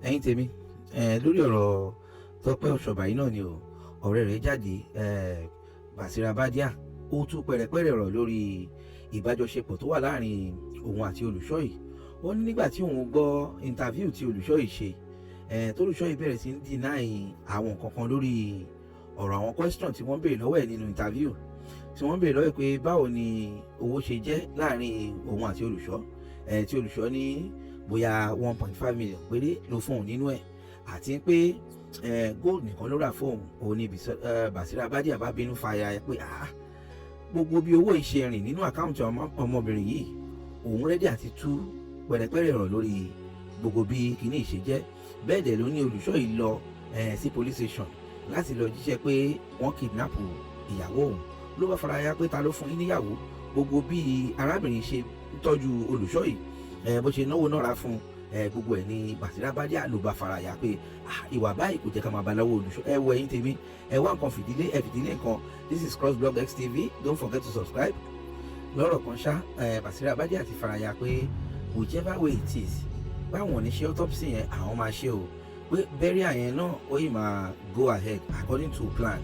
Ẹ̀yin tèmi, lórí ọ̀rọ̀ Tọ́pẹ́ Ọ̀ṣọ́bà yìí náà ni o. Ọ̀rẹ́ rẹ̀ jáde, Basira Badia, ó tú pẹ̀rẹ̀pẹ̀rẹ̀ ọ̀rọ̀ lórí ìbájọṣepọ̀ tó wà láàrin òun àti olùṣọ́ yìí. Ó ní nígbà tí òun gbọ́ interview tí olùṣọ́ yìí ṣe, tólùṣọ́ yìí bẹ̀rẹ̀ sí ń deny àwọn nǹkan kan lórí ọ̀rọ̀, àwọn question tí wọ́n béèrè lọ́wọ́ ẹ̀ nínú interview, tí wọ́n béèrè lọ́wọ́ ẹ̀ pé báwo ni owó ṣe jẹ́ láàrin òun àti olùṣọ́, tí olùṣọ́ ní bóyá 1.5 million péré ló fún òun nínú ẹ̀, àti pé gold nìkan ló rà fóun. Òun ni Basira Badia bá bínú fàyà pé, ah, gbogbo bí owó yìí ṣe rìn nínú account ọmọbìnrin yìí, òun ready àti tú pẹ̀rẹ̀pẹ̀rẹ̀ ọ̀rọ̀ lórí gbogbo bí kinní ìṣe jẹ́. Bẹ́ẹ̀ dẹ̀ ló ní olùṣọ́ yìí lọ sí police station láti lọ jíṣẹ́ pé wọ́n kidnap ìyàwó òun. Ló bá faraya pé ta ló fún yín níyàwó? Gbogbo bí arábìnrin ṣe ń tọ́jú olùṣọ́ yìí, bó ṣe náwó náà ra fún gbogbo ẹ̀ ní Basira Badia ló bá faraya pé, ah, ìwà báyìí kò jẹ́ ká máa bá lọ́wọ́ olùṣọ́. Ẹ wo, ẹ̀yin tèmi, ẹ wá nǹkan fìdílé, ẹ fìdílé nǹkan. This is Crossblog XTV, don't forget to subscribe. Lọ́rọ̀ kan ṣá, Basira Badia ti faraya pé whichever way it is, báwọn ò ní ṣe autopsy yẹn, àwọn máa ṣe o, pé burial yẹn náà ó yìí máa go ahead according to plan,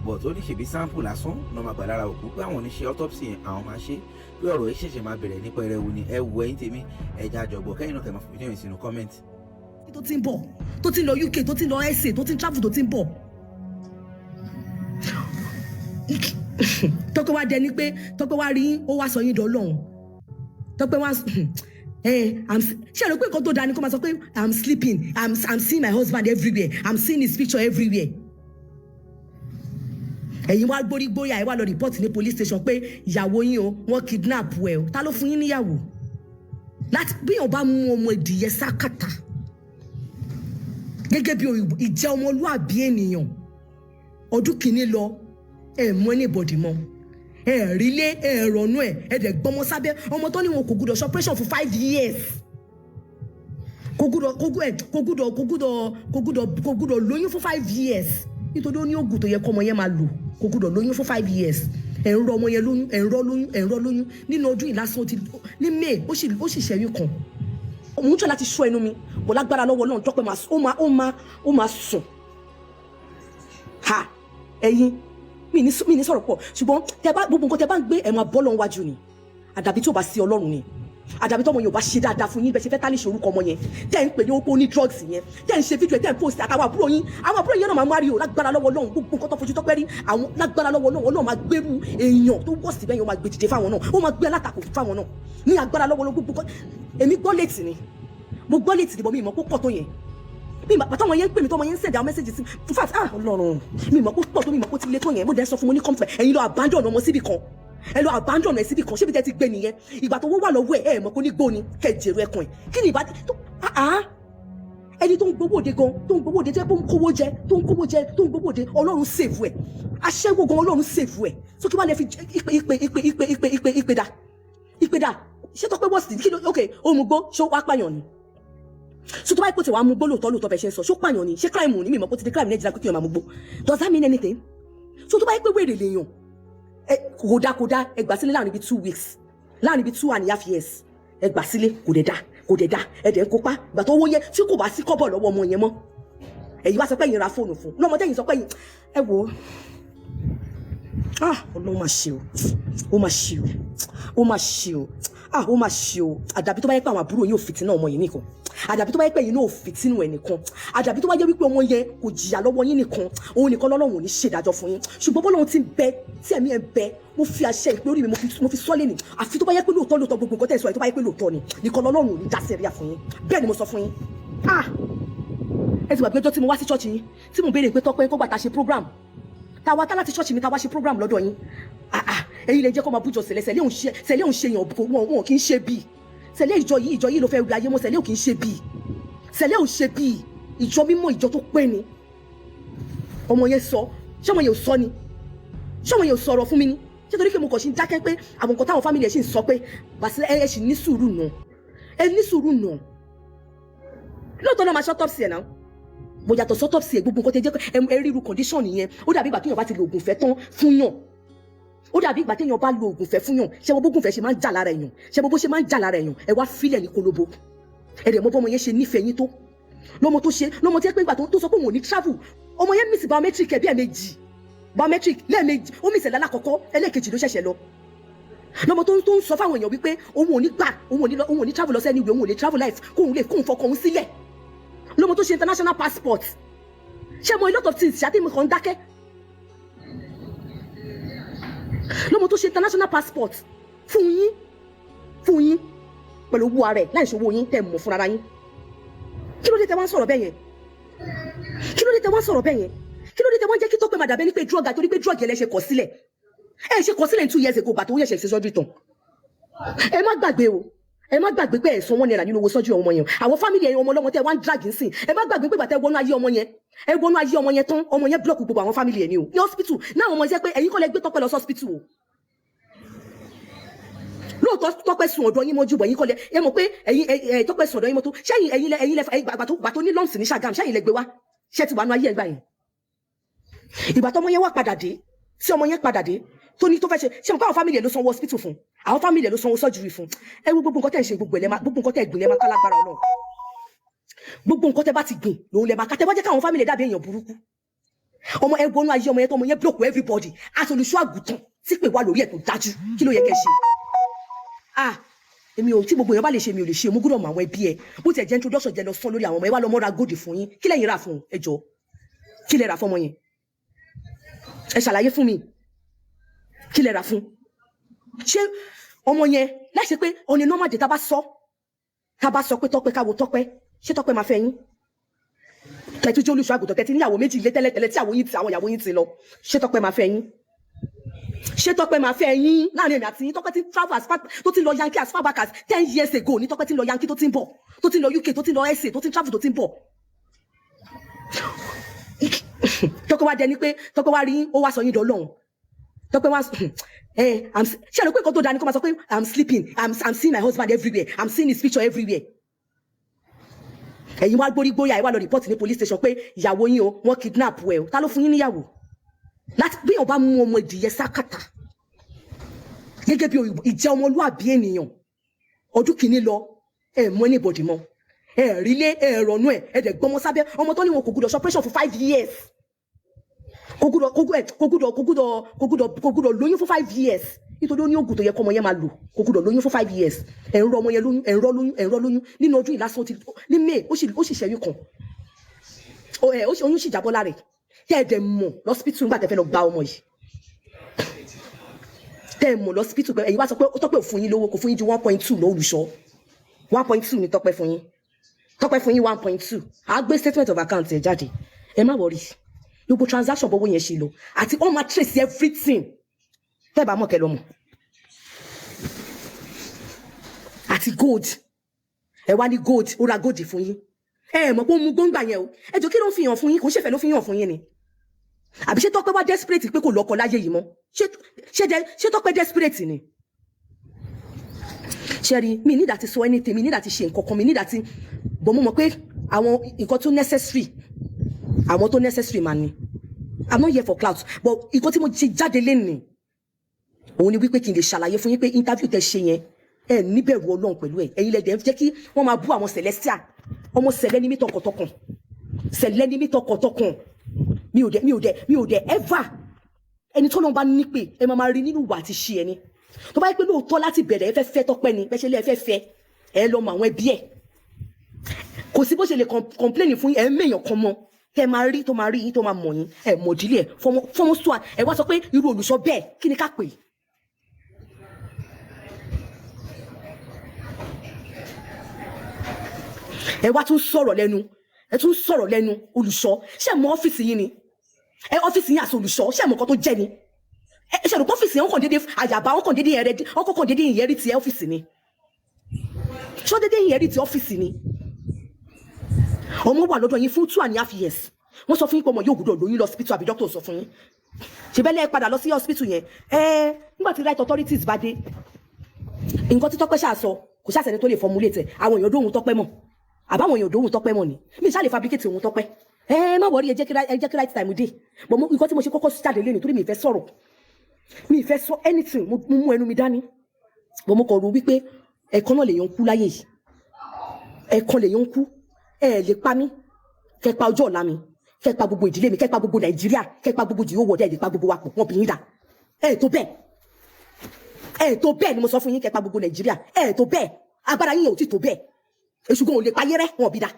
but ó ní ṣèbí sample lásán náà máa gbà lára òkú, pé àwọn ò ní ṣe autopsy yẹn, àwọn máa ṣe, pé ọ̀rọ̀ yìí ṣẹ̀ṣẹ̀ máa bẹ̀rẹ̀ ní pẹrẹwu ni. Ẹ wo, ẹ̀yin tèmi, ẹ jẹ́ àjọgbọ̀ kẹ́yìn náà kẹ́ máa fi sínú comment. Tó ti ń bọ̀, tó ti ń lọ UK, tó ti ń lọ SA, tó ti ń travel, tó ti ń bọ̀, Tọ́pẹ́ wá dẹni pé Tọ́pẹ́ wá rí, ó wá sọ yín dọ́lọ́hún. Tọ́pẹ́ wá ẹ ṣe àrò pé nǹkan tó dáa ni kó máa sọ pé I'm sleeping, I'm seeing my husband everywhere, I'm seeing his picture everywhere. Ẹ̀yin wá gbórígbóyà, ẹ wá lọ report ní police station pé ìyàwó yín o, wọ́n kidnap ẹ o. Ta ló fún yín níyàwó? Láti bí yàn bá mú ọmọ ìdìyẹ sákàtà gẹ́gẹ́ bí ìjẹ́ ọmọlúàbí ènìyàn, ọdún kìíní lọ, ẹ mú anybody mọ́, ẹ rí lé, ẹ rọ̀nú ẹ, ẹ dẹ̀ gbọ́mọ sábẹ́. Ọmọ tó ní wọn kò gbúdọ̀ operation for 5 years, kò gbúdọ̀ kò gbúdọ̀ kò gbúdọ̀ kò gbúdọ̀ kò gbúdọ̀ kò gbúdọ̀ lóyún fún 5 years, nítorí ó ní oògùn tó yẹ kọ́ ọmọ yẹn máa lò. Kò gbúdọ̀ lóyún fún 5 years. Ẹ̀ ń rọ ọmọ yẹn lóyún, ẹ̀ ń rọ lóyún, ẹ̀ ń rọ lóyún. Nínú ọdún yìí lásán, ti ní May, ó sì ṣẹ́yún kan. Òun tún láti sọ ẹnu mi bọ̀ lágbára lọ́wọ́ náà. Tọ́pẹ́ máa ó máa sùn ha. Ẹ̀yin, mi ní sọ̀rọ̀ pọ̀, ṣùgbọ́n tẹ bá gbogbo nǹkan tẹ bá ń gbé, ẹ̀ máa bọ́ lọ́n wájú ni. Àdàbí tí ò bá sí Ọlọ́run ni, àdàbí tọmọ yẹn ò bá ṣe dáadáa fún yín, bẹ́ẹ̀ ṣe fẹ́ tálíṣe orúkọ ọmọ yẹn tẹ́ ń pè ní opó ní drugs yẹn, tẹ́ ń ṣe fídíò ẹ̀, tẹ́ ń post, àtàwọn àbúrò yín, àwọn àbúrò yẹn náà máa máa rí o lágbára lọ́wọ́ Ọlọ́run. Gbogbo nǹkan tó fojú Tọ́pẹ́ rí, àwọn lágbára lọ́wọ́ Ọlọ́run, Ọlọ́run máa gbérú èèyàn tó wọ̀ síbẹ̀ yẹn, ó máa gbé dìde fáwọn náà, ó máa gbé alátakò fáwọn náà ní agbára lọ́wọ́ Ọlọ́run. Gbogbo èmi gbọ́ létí ni, mo gbọ́ létí ni bọ́ mi ìmọ̀ púpọ̀ tó yẹn. Mi ìmọ̀ pàtó àwọn yẹn ń pè mí, tó ọmọ yẹn ń send àwọn message sí. In fact, ah, Ọlọ́run, mi ìmọ̀ púpọ̀ tó, mi ìmọ̀ pé ó ti lé tó yẹn. Mo dẹ̀ sọ fún mo ní comfort. Ẹ̀yin lọ abandon ọmọ síbì kan, ẹ lọ abandon ẹ síbì kan. Ṣébi tẹ́ ti gbé nìyẹn? Ìgbà tó wó wà lọ́wọ́ ẹ, ẹ mọ̀ kó ní gbóni kẹ́ ẹ jèrò ẹkùn ẹ. Kí ni ìbá tó, ah ah, ẹni tó ń gbowó òde gan, tó ń gbowó òde, tó yẹ kó ń kówó jẹ, tó ń kówó jẹ, tó ń gbowó òde, Ọlọ́run save ẹ. Aṣẹ́wó gan, Ọlọ́run save ẹ. So kí wàá lè fi ìpè ìpè ìpè ìpè ìpè ìpè ìpè dà, ìpè dà? Ṣé Tọ́pẹ́ wọ́ọ̀sì kí ló? Ok, ó mú gbó, ṣó wá pààyàn ni? So tó bá yẹ kó tí wàá mú gbó lóòótọ́ lóòótọ́, bẹ̀ ṣe ń sọ, ṣó pààyàn ni? Ṣé crime ni? Mi mọ̀ pé ó ti di crime Nàìjíríà pé kí èèyàn máa mú gbó. Does that mean anything? So tó bá yẹ pé wèrè lèèyàn ẹ, kò dá, kò dá. Ẹ gbà sílé láàrin bíi 2 weeks, láàrin bíi 2.5 years, ẹ gbà sílé, kò dẹ̀ dá, kò dẹ̀ dá. Ẹ dẹ̀ ń kópa. Ìgbà tó owó yẹn tí kò bá sí kọ́bọ̀ lọ́wọ́ ọmọ yẹn mọ́, ẹ̀yin wá sọ pé ẹ̀yin ra fóònù fún lọ́mọdé. Yìí sọ pé ẹ̀yin, ẹ wò ó, ah, Ọlọ́run, máa ṣe o, ó máa ṣe o, ó máa ṣe o, ah, ó máa ṣe o. Àdàbí tó bá yẹ pé àwọn àbúrò yóò fìtínà ọmọ yìí nìkan, àdàbí tó bá yẹ pé ẹ̀yin náà ò fìtínú ẹ̀ nìkan, àdàbí tó bá yẹ wípé ọmọ yẹn kò jìyà lọ́wọ́ yín nìkan, òun nìkan lọ́lọ́run ò ní ṣèdájọ́ fún yín. Ṣùgbọ́n bọ́lọ́run ti ń bẹ tí ẹ̀mí ẹ̀ ń bẹ, mo fi àṣẹ ìpè orí mi, mo fi sọ́lé ni. Àfi tó bá yẹ pé lóòótọ́ lóòótọ́, gbogbo nǹkan tẹ̀ sọ yìí, tó bá yẹ pé lóòótọ́ ni nìkan lọ́lọ́run ò ní dá sẹ́ríà fún yín. Bẹ́ẹ̀ ni mo sọ fún yín. Ah, ẹ ti gbàgbé ọjọ́ tí mo wá sí ṣọ́ọ̀ṣì yín, tí mo béèrè pé Tọ́pẹ́ kó gbà tá a ṣe program, tá a wá tá láti ṣọ́ọ̀ṣì mi, tá a wá ṣe program lọ́dọ̀ yín. Ah ah, ẹ̀yin lè jẹ́ kó máa bújọ sẹ̀lẹ̀. Sẹ̀lẹ̀ òun ṣe, sẹ̀lẹ̀ òun ṣe yàn, wọn wọn kì í ṣe bíi sẹ̀lẹ̀. Ìjọ yìí, ìjọ yìí ló fẹ́ wí ayé mọ́. Sẹ̀lẹ̀ ò kì í ṣe bíi sẹ̀lẹ̀, ò ṣe bíi ìjọ mímọ́, ìjọ tó pé ni. Ọmọ yẹn sọ, ṣé ọmọ yẹn ò sọ ni? Ṣé ọmọ yẹn ò sọ̀rọ̀ fún mi ni? Ṣé torí pé mo kàn ṣe ń dákẹ́ pé àwọn nǹkan táwọn family ẹ̀ ṣì ń sọ pé Bàṣírà, ẹ ṣì ní sùúrù nù, ẹ ní sùúrù nù. Lóòótọ́ náà máa ṣe autopsy ẹ̀ náà bó yàtọ̀ autopsy ẹ̀. Gbogbo nǹkan tẹ jẹ́ ẹ ríru condition yẹn, ó dàbí ìgbà téèyàn bá ti lo oògùn fẹ́ tán fún yàn. Ó dàbí ìgbà téèyàn bá lo oògùn fẹ́ fún yàn. Ṣé bó bógùn fẹ́ ṣe máa ń jà lára èèyàn? Ṣé bó ṣe máa ń jà lára èèyàn? Ẹ wá fílẹ̀ ní kolobo. Ẹ dẹ̀ mọ bọ́mọ yẹn ṣe nífẹ̀ẹ́ yín tó. Lọ́mọ tó ṣe, lọ́mọ tí ẹ pé ìgbà tó sọ pé òun ò ní travel, ọmọ yẹn miss biometric ẹ̀ bí ẹ̀ẹ̀mejì, biometric lẹ́ẹ̀mejì ó miss ẹ̀ lálákọ̀ọ́kọ́, ẹlẹ́ẹ̀kejì ló ṣẹ̀ṣẹ̀ lọ. Lọ́mọ tó ń sọ fáwọn èèyàn wípé òun ò ní gbà, òun ò ní lọ, òun ò ní travel lọ sẹ́ni ìwé, òun ò lè travel life, kóun lè kóun fọkàn òun sílẹ̀. Lọ́mọ tó ṣe international passport. Ṣé mo a lot of things ṣáà tí mo kàn ń dákẹ́. Lọ́mọ tó ṣe international passport fún yín, fún yín pẹ̀lú owó ara ẹ̀, láì ṣe owó yín tẹ̀ mọ̀ fúnra yín. Kí ló dé tẹ wá ń sọ̀rọ̀ bẹ́ẹ̀ yẹn? Kí ló dé tẹ wá ń sọ̀rọ̀ bẹ́ẹ̀ yẹn? Kí ló dé tẹ wá ń jẹ́ kí Tọ́pẹ́ máa dàbẹ́ ní pé drug, àtorí pé drug yẹn lẹ ṣe kọ̀ sílẹ̀? Ẹ ṣe kọ̀ sílẹ̀ ní 2 years ago, bàtà ó yẹ ṣe surgery tán. Ẹ má gbàgbé o, ẹ má gbàgbé pé ẹ̀sán ₦1 nínú owó surgery ọmọ yẹn. Àwọn family ẹ̀yìn ọmọ ọlọ́mọ tẹ wá ń drag ń sìn, ẹ má gbàgbé pé bàtà ẹ wọnú ayé ọmọ yẹn, ẹ wọnú ayé ọmọ yẹn tán, ọmọ yẹn block gbogbo àwọn family ẹ̀ ní o ní hospital náà. Ọmọ yẹn pé ẹ̀yin kọ́ lẹ gbé Tọ́pẹ́ lọ sí hospital o. Lóòótọ́ Tọ́pẹ́ sùn ọ̀dọ̀ yín mọ́jú bọ̀, ẹ̀yin kọ́ lẹ, ẹ mọ̀ pé ẹ̀yin ẹ Tọ́pẹ́ sùn ọ̀dọ̀ yín mọ́tò. Ṣẹ́yìn ẹ̀yin lẹ, ẹ̀yin lẹ gbà tó ní lumps ní Ṣàgámù, ṣẹ́yìn lẹ gbé wá? Ṣẹ́ ti wà nú ayé ẹ̀ gbà yẹn? Ìgbà tọmọ yẹn wá padà dé, tí ọmọ yẹn padà dé, tó ní tó fẹ́ ṣe, ṣe mọ̀ pé àwọn family ẹ̀ ló sanwó hospital fún, àwọn family ẹ̀ ló sanwó surgery fún? Ẹ wo gbogbo nǹkan tẹ̀ ń ṣe, gbogbo ẹ̀ lẹ́ máa, gbogbo nǹkan tẹ̀ gbìn lẹ́ máa ká lágbára Ọlọ́run. Gbogbo nǹkan tẹ́ bá ti gbìn lòun lẹ́ máa ká. Tẹ́ bá jẹ́ káwọn family ẹ̀ dàbí èèyàn burúkú, ọmọ ẹ wọnú ayé ọmọ yẹn tó, ọmọ yẹn block everybody. Àti olùṣọ́ àgùntàn tí pè wá lórí ẹ̀ tó dájú, kí ló yẹ kẹ́ ṣe? Ah, èmi ò tí gbogbo èèyàn bá lè ṣe, mi ò lè ṣe. Mo gbọ́dọ̀ mọ àwọn ẹbí ẹ. Bó tiẹ̀ jẹ́ introduction jẹ́ lọ sọ lórí àwọn ọmọ ẹ, wá lọ mọ́ra gold fún yín. Kí lẹ́yìn rà fún ẹ jọ? Kí lẹ rà fún ọmọ yẹn? Ẹ ṣàlàyé fún mi, kí lẹ rà fún? Ṣé ọmọ yẹn láṣẹ pé ọ̀nà normal dé? Tá bá sọ pé Tọ́pẹ́, káwo Tọ́pẹ́, ṣé Tọ́pẹ́ máa fẹ́ yín? Tẹ̀tú jẹ́ olùṣọ́ àgùntàn, tẹ̀tí níyàwó méjì ilé tẹ́lẹ̀tẹ́lẹ̀, tí àwọn yín ti, àwọn ìyàwó yín ti lọ. Ṣé Tọ́pẹ́ máa fẹ́ yín? Ṣé Tọ́pẹ́ máa fẹ́ yín? Láàrin èmi àti yín, Tọ́pẹ́ ti travel as far, tó ti lọ Yankee as far back as 10 years ago ní Tọ́pẹ́ ti lọ Yankee, tó ti ń bọ̀, tó ti lọ UK, tó ti lọ SA, tó ti travel, tó ti ń bọ̀. Tọ́pẹ́ wá dẹni pé Tọ́pẹ́ wá rí, ó wá sọ yín dọ́lọ́hún. Tọ́pẹ́ wá ẹ ṣé àlọ́ pé nǹkan tó dáa ni kó máa sọ pé I'm sleeping, I'm seeing my husband everywhere, I'm seeing his picture everywhere. Ẹ̀yin wá gbórí gbóyà, ẹ wá lọ report ní police station pé ìyàwó yín o, wọ́n kidnap ẹ o. Ta ló fún yín níyàwó? Láti bí èèyàn bá mú ọmọ ìdìyẹ sákàtà gẹ́gẹ́ bí ìjẹ́ ọmọlúàbí ènìyàn, ọdún kìíní lọ, ẹ mọ anybody mọ, ẹ rílé, ẹ rọnú ẹ, ẹ dẹ̀ gbọmọ sábẹ́. Ọmọ tó ní wọn kò gbúdọ̀ operation for 5 years, kò gbúdọ̀ lóyún fún 5 years, nítorí ó ní oògùn tó yẹ kọ́ ọmọ yẹn máa lò. Kò gbúdọ̀ lóyún fún 5 years. Ẹ̀ ń rọ ọmọ yẹn lóyún, ẹ̀ ń rọ lóyún, ẹ̀ ń rọ lóyún. Nínú ọdún ìlàsàn ti ní May, ó sì ṣẹ́yún kan, ó sì oyún sì jábọ́ lára ẹ̀. Tẹ́ ẹ dẹ̀ mọ̀ lọ́sípítù nígbà tẹ́ fẹ́ lọ gba ọmọ yìí, tẹ́ ẹ mọ̀ lọ́sípítù pé ẹ̀yin wá sọ pé Tọ́pẹ́ ò fún yín lówó, kò fún yín ju 1.2 lọ. Olùṣọ́, 1.2 ni Tọ́pẹ́ fún yín. Tọ́pẹ́ fún yín 1.2. À gbé statement of account ẹ̀ jáde, ẹ má worry. Gbogbo transaction, bọ́wọ́ yẹn ṣe lọ, àti wọ́n máa trace everything. Tẹ́ ẹ bá mọ̀, kẹ́ lọ mọ̀. Àti gold, ẹ wá ní gold, ó ra gold fún yín. Ẹ mọ̀ pé ó mú gbóngbà yẹn o. Ẹ jọ, kí ló ń fi hàn fún yín? Kò ń ṣèfẹ́ ló fi hàn fún yín ni, àbí ṣé Tọ́pẹ́ wá desperate pé kò lọ́kọ láyé yìí mọ́? Ṣé Tọ́pẹ́ desperate ni? Ṣe rí mi ní ìdá ti sọ anything, mi ní ìdá ti ṣe nǹkan kan, mi ní ìdá ti bọ̀. Mo mọ̀ pé àwọn nǹkan tó necessary, àwọn tó necessary máa ní. I'm not here for clout, but nǹkan tí mo ṣe jáde lénìí òun ni wípé kí n lè ṣàlàyé fún yín pé interview tẹ ṣe yẹn, ẹ níbẹ̀rù Ọlọ́run pẹ̀lú ẹ. Ẹ̀yin lẹ́dẹ̀ẹ́ jẹ́ kí wọ́n máa bú àwọn Celestial. Ọmọ Cele ní mí tọkàntọkàn, Cele ní mí tọkàntọkàn. Mi ò dẹ̀ ever, ẹni tó lọ́n bá ní pé ẹ máa máa rí nínú ìwà àti ṣe ẹni tó bá yẹ pé lóòótọ́ láti bẹ̀rẹ̀ ẹ fẹ́ fẹ́ Tọ́pẹ́ ni, bẹ́ẹ̀ ṣe lé ẹ fẹ́ fẹ́, ẹ lọ mọ àwọn ẹbí ẹ̀. Kò sí bó ṣe lè complain fún yín. Ẹ mẹ́yàn kan mọ́ tẹ máa rí, tó máa rí yín, tó máa mọ̀ yín. Ẹ mọ̀ ìdílé ẹ fọmọ sọ. Ẹ wá sọ pé irú olùṣọ́ bẹ́ẹ̀, kí ni ká pè é? Ẹ wá tún sọ̀rọ̀ lẹ́nu, ẹ tún sọ̀rọ̀ lẹ́nu. Olùṣọ́, ṣé mọ ọ́fíìsì yín ni? Ẹ ọ́fíìsì yín àti olùṣọ́, ṣé mọ nǹkan tó jẹ́ ni? Ẹ ṣe rò pé ọ́fíìsì yẹn, wọ́n kàn déédéé àyàbá, wọ́n kàn déédéé ẹrẹ, wọ́n kàn déédéé ìyẹ́rì ti ọ́fíìsì ni? Ṣọ́ déédéé ìyẹ́rì ti ọ́fíìsì ni? Ọmọ wà lọ́dọ̀ yín fún 2.5 years. Wọ́n sọ fún yín pé ọmọ yóò gbọ́dọ̀ lóyún lọ hospital, àbí doctor sọ fún yín? Ṣe bẹ́ẹ̀ lẹ́ padà lọ sí hospital yẹn? Ẹ nígbà tí right authorities bá dé, nǹkan tí Tọ́pẹ́ ṣáà sọ, kò ṣáà sẹ́ni tó lè formulate ẹ̀. Àwọn èèyàn dóhun Tọ́pẹ́ mọ̀, àbáwọn èèyàn dóhun Tọ́pẹ́ mọ̀ ni. Mi ṣáà lè fabricate ohun Tọ́pẹ́. Ẹ má worry, ẹ jẹ́ kí right time dé. But nǹkan tí mo ṣe kọ́kọ́ jáde lé nítorí mi ì fẹ́ sọ̀rọ̀, mi ì fẹ́ sọ anything. Mo mú ẹnu mi dání, but mo kàn rò wípé ẹ̀kan náà lèèyàn ń kú láyé yìí, ẹ̀kan lèèyàn ń kú. Ẹ lè pa mí, kẹ́ pa ọjọ́ ọ̀la mi, kẹ́ pa gbogbo ìdílé mi, kẹ́ pa gbogbo Nàìjíríà, kẹ́ pa gbogbo jìyó wọ̀dẹ́. Ẹ lè pa gbogbo wa pọ̀, wọn bí yín dà. Ẹ tó bẹ́ẹ̀, ẹ tó bẹ́ẹ̀ ni mo sọ fún yín. Kẹ́ pa gbogbo Nàìjíríà, ẹ tó bẹ́ẹ̀. Agbára yín ò tí tó bẹ́ẹ̀. Èṣù gan ò lè payé rẹ́, wọn bí dà.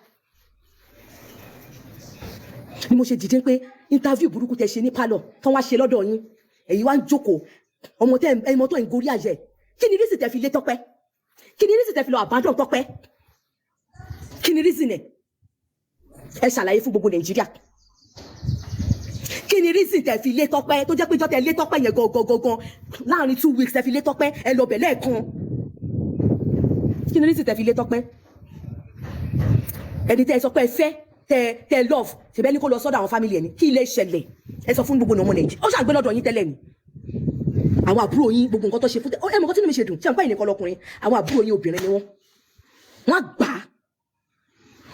Ni mo ṣe dìde pé interview burúkú tẹ ṣe ní pálọ̀ tán wá ṣe lọ́dọ̀ yín, èyí wá ń jókòó ọmọ tẹ ẹmọ tó ń gorí àyẹ. Kí ni reason tẹ fi lé Tọ́pẹ́? Kí ni reason tẹ fi lọ abandon Tọ́pẹ́? Kí ni reason ẹ? Ẹ ṣàlàyé fún gbogbo Nàìjíríà, kí ni reason tẹ fi lé Tọ́pẹ́, tó jẹ́ pé jọ́ tẹ lé Tọ́pẹ́ yẹn gangan gangan, láàrin 2 weeks tẹ fi lé Tọ́pẹ́, ẹ lọ bẹ̀ lẹ́ẹ̀kan. Kí ni reason tẹ fi lé Tọ́pẹ́, ẹni tẹ ẹ sọ pé ẹ fẹ́, tẹ love? Ṣèbẹ́ ní kó lọ sọ́dọ̀ àwọn family ẹ̀ ní kí ilé ìṣẹ̀lẹ̀. Ẹ sọ fún gbogbo ọmọ Nàìjíríà, ó ṣàgbé lọ́dọ̀ yín tẹ́lẹ̀ ni. Àwọn àbúrò yín, gbogbo nǹkan tó ṣe fún ẹ, mọ̀ nǹkan tí mi ṣe dùn ṣé n pa ìnìkan lọkùnrin. Àwọn àbúrò yín obìnrin ni wọ́n, wọ́n gbà á.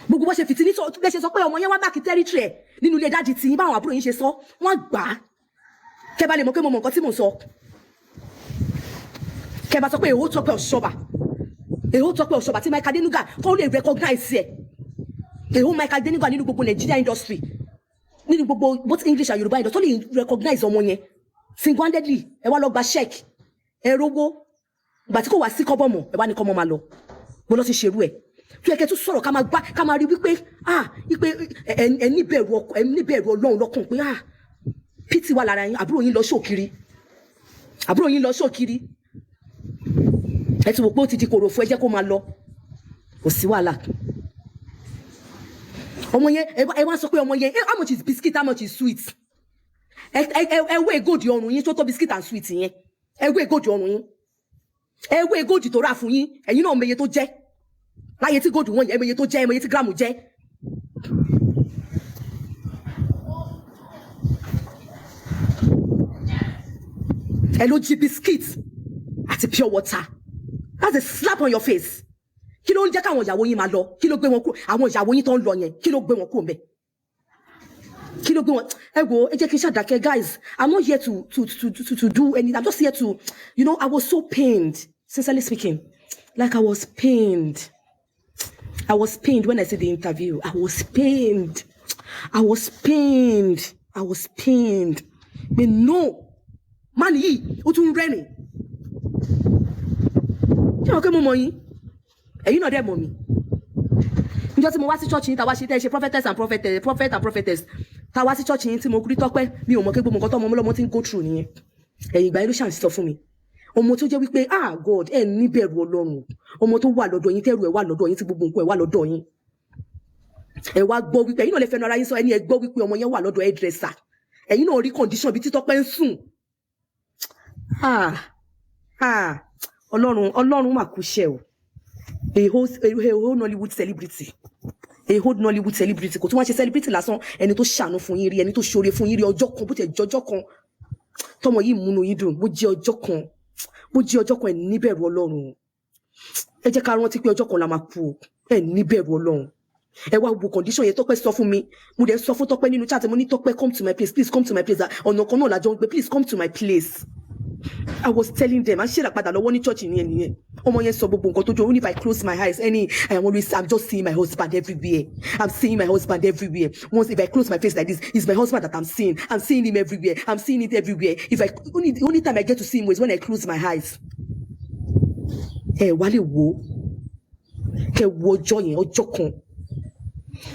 Gbogbo bó ṣe fìtí ní bẹ́ẹ̀ ṣe sọ pé ọmọ yẹn wá mark territory ẹ̀ nínú ilé daddy tí yín, báwọn àbúrò yín ṣe sọ, wọ́n gbà á. Kẹ́ bá lè mọ̀ pé mo mọ̀ nǹkan tí mò ń sọ, kẹ́ bá sọ pé èho Tọ́pẹ́ Ọ̀ṣọ́bà, èho Tọ́pẹ́ Ọ̀ṣọ́bà tí Mike Adenuga kó lè recognize ẹ̀, èho Mike Adenuga nínú gbogbo Nigeria industry, nínú gbogbo both English and Yorùbá industry, tó lè recognize ọmọ yẹn single handedly. Ẹ wá lọ gba check, ẹ rówó. Ìgbà tí kò wá sí kọ́bọ̀ mọ̀, ẹ wá ní kọ́mọ máa lọ. Mo lọ sí ṣerú ẹ tó yẹ kẹ́ tún sọ̀rọ̀, ká máa gbá, ká máa rí wípé ah, wípé ẹ níbẹ̀rù ọkọ, ẹ níbẹ̀rù Ọlọ́run lọ́kàn, pé ah, pity wà lára yín. Àbúrò yín lọ ṣòkiri, àbúrò yín lọ ṣòkiri. Ẹ ti wò pé ó ti di kòròfo, ẹ jẹ́ kó máa lọ, kò sí wàhálà. Ọmọ yẹn, ẹ wá sọ pé ọmọ yẹn, how much is biscuit, how much is sweet? Ẹ wé gold ọrùn yín tó tó biscuit and sweet yẹn. Ẹ wé gold ọrùn yín, ẹ wé gold tó rà fún yín. Ẹ̀yin náà meye tó jẹ́ láyé tí gold wọ̀nyí, ẹ meye tó jẹ́, ẹ meye tí gíráàmù jẹ́. Ẹ ló jí biscuit àti pure water. That's a slap on your face. Kí ló ń jẹ́ káwọn ìyàwó yín máa lọ? Kí ló gbé wọn kúrò? Àwọn ìyàwó yín tó ń lọ yẹn, kí ló gbé wọn kúrò ńbẹ̀? Kí ló gbé wọn? Ẹ wo, ẹ jẹ́ kí n ṣàdákẹ́. Guys, I'm not here to do anything. I'm just here to I was so pained, sincerely speaking. Like, I was pained. I was pained when I see the interview. I was pained, I was pained, I was pained. But no man yìí, ó tún rẹ́rìn. Ṣé wọn pé mo mọ̀ yín, ẹ̀yin náà dẹ̀ mọ̀ mi. Níjọ́ tí mo wá sí church yín, tá wá ṣe tẹ́ ẹ ṣe prophetess and prophetess, prophet and prophetess, tá wá sí church yín tí mo rí Tọ́pẹ́, mi ò mọ̀ pé gbogbo nǹkan tó ọmọ ọlọ́mọ tí ń go through nìyẹn. Ẹ̀yìn ìgbà yẹn ló ṣàn sọ fún mi. Ọmọ tó jẹ́ wípé, ah God, ẹ̀ níbẹ̀rù Ọlọ́run. Ọmọ tó wà lọ́dọ̀ yín, tẹ́rù ẹ̀ wà lọ́dọ̀ yín, tí gbogbo nǹkan ẹ̀ wà lọ́dọ̀ yín, ẹ wá gbọ́ wípé, ẹ̀yin náà lè fẹnu ara yín sọ, ẹni ẹ gbọ́ wípé ọmọ yẹn wà lọ́dọ̀ hairdresser. Ẹ̀yin náà rí condition bíi tí Tọ́pẹ́ ń sùn. Ah ah, Ọlọ́run, Ọlọ́run mà kú iṣẹ́ o. A whole Nollywood celebrity, a whole Nollywood celebrity, kò tún wá ṣe celebrity lásán, ẹni tó ṣàánú fún yín rí, ẹni tó ṣoore fún yín rí ọjọ́ kan, bó tiẹ̀ jọjọ́ kan tọmọ yìí múnú yín dùn, bó jẹ́ ọjọ́ kan, bó jẹ́ ọjọ́ kan. Ẹ̀ níbẹ̀rù Ọlọ́run. Ẹ jẹ́ ká rántí pé ọjọ́ kan la máa kú o. Ẹ níbẹ̀rù Ọlọ́run. Ẹ wá wo condition yẹn. Tọ́pẹ́ sọ fún mi, mo dẹ̀ sọ fún Tọ́pẹ́ nínú chat. Mo ní, "Tọ́pẹ́, come to my place, please come to my place. Ọ̀nà kan náà la jọ ń gbé, please come to my place." I was telling them, à ń ṣèràpadà lọ́wọ́ ní church nìyẹn nìyẹn. Ọmọ yẹn sọ gbogbo nǹkan tó jọ. Only if I close my eyes, any I am always, I'm just seeing my husband everywhere. I'm seeing my husband everywhere. Once if I close my face like this, it's my husband that I'm seeing. I'm seeing him everywhere. I'm seeing it everywhere. If I only The only time I get to see him is when I close my eyes. Ẹ wá lè wo, kẹ wo ọjọ́ yẹn, ọjọ́ kan,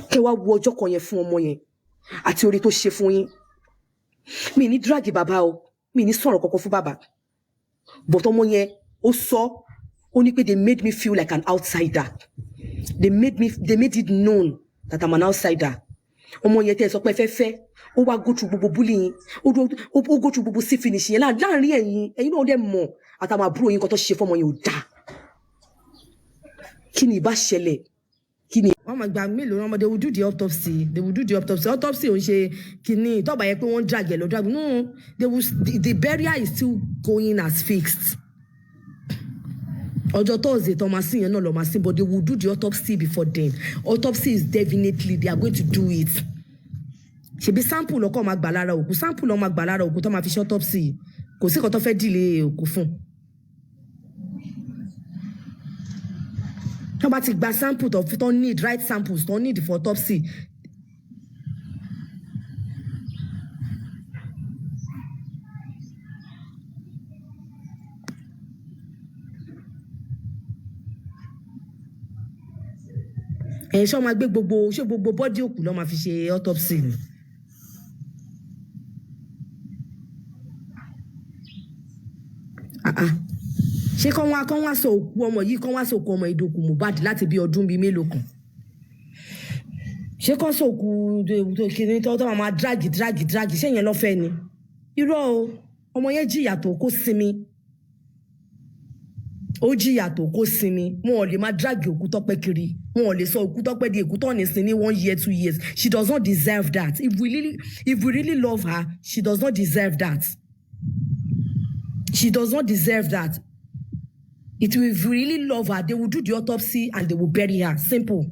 kẹ wá wo ọjọ́ kan yẹn fún ọmọ yẹn àti oore tó ṣe fún yín. Mi ní drag bàbá o, mi ní sọ̀rọ̀ kankan fún bàbá, but ọmọ yẹn, ó sọ, ó ní pé they made me feel like an outsider. They made it known that I'm an outsider. Ọmọ yẹn tẹ́ ẹ sọ pé ẹ fẹ́ fẹ́, ó wá go through gbogbo bullying, ó go through gbogbo sí finish yẹn láàrin ẹ̀yin. Ẹ̀yin náà dẹ̀ mọ̀, àtàwọn àbúrò yín, kan tó ṣe fọmọ yẹn ò dáa. Kí ni ìbá ṣẹlẹ̀? Kí ni? Wọ́n máa gba mélòó náà? They will do the autopsy, they will do the autopsy. Autopsy ò ń ṣe kínní tọ́ba yẹ pé wọ́n drag ẹ̀ lọ drag. No, they will the burial is still going as fixed. Ọjọ́ Thursday tó máa sìn yẹn náà lọ máa sìn, but they will do the autopsy before then. Autopsy is definitely, they are going to do it. Ṣebí sample lọkọ máa gbà lára òkú, sample lọ máa gbà lára òkú tó máa fi ṣe autopsy. Kò sí nǹkan tó fẹ́ dìlé òkú fún. Tó bá ti gba sample tó need, right samples tó need for autopsy. Ẹ̀ ṣé wọ́n máa gbé gbogbo, ṣé gbogbo body òkú ló máa fi ṣe autopsy ni? Ah ah. Ṣé kán wá sọ òkú ọmọ yìí, kán wá sọ òkú ọmọ ìdòkú Mohbad láti bí ọdún bíi mélòó kan? Ṣé kán sọ òkú kìnìún tó máa drag, drag, drag? Ṣé yẹn lọ́fẹ̀ẹ́ ni? Irọ́ o. Ọmọ yẹn jìyà tó, kó sinmi. Ó jìyà tó, kó sinmi. Wọn ò lè máa drag òkú Tọ́pẹ́ kiri. Wọn ò lè sọ òkú Tọ́pẹ́ di èkú tó ní sin ní one year, 2 years. She does not deserve that. If we really love her, she does not deserve that. She does not deserve that. If we really love her, they will do the autopsy and they will bury her. Simple.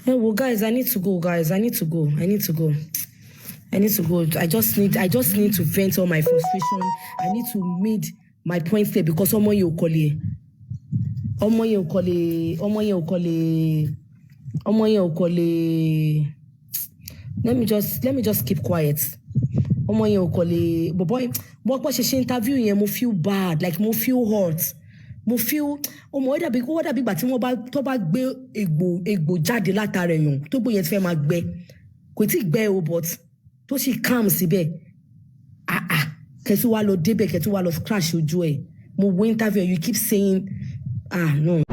Hey, well, guys, I need to go, guys. I need to go. I need to go. I need to go. I just need to vent all my frustration. I need to made my point there because ọmọ yẹn ò kọ́ lè, ọmọ yẹn ò kọ́ lè, ọmọ yẹn ò kọ́ lè, ọmọ yẹn ò kọ́ lè. Let me just keep quiet. Ọmọ yẹn ò kọ́ lè. Bọ̀bọ̀ wọ́n pọ̀ ṣe interview yẹn, mo feel bad, like mo feel hurt, mo feel ọmọ ó dàbí, ó dàbí ìgbà tí wọ́n bá tó bá gbé egbò jáde látara èèyàn, tó gbó yẹn ti fẹ́ máa gbẹ, kò tí ì gbẹ o, but tó sì calm síbẹ̀. Ah ah, kẹtù wá lọ débẹ̀, kẹtù wá lọ scratch ojú ẹ̀. Mo wo interview, you keep saying, ah no.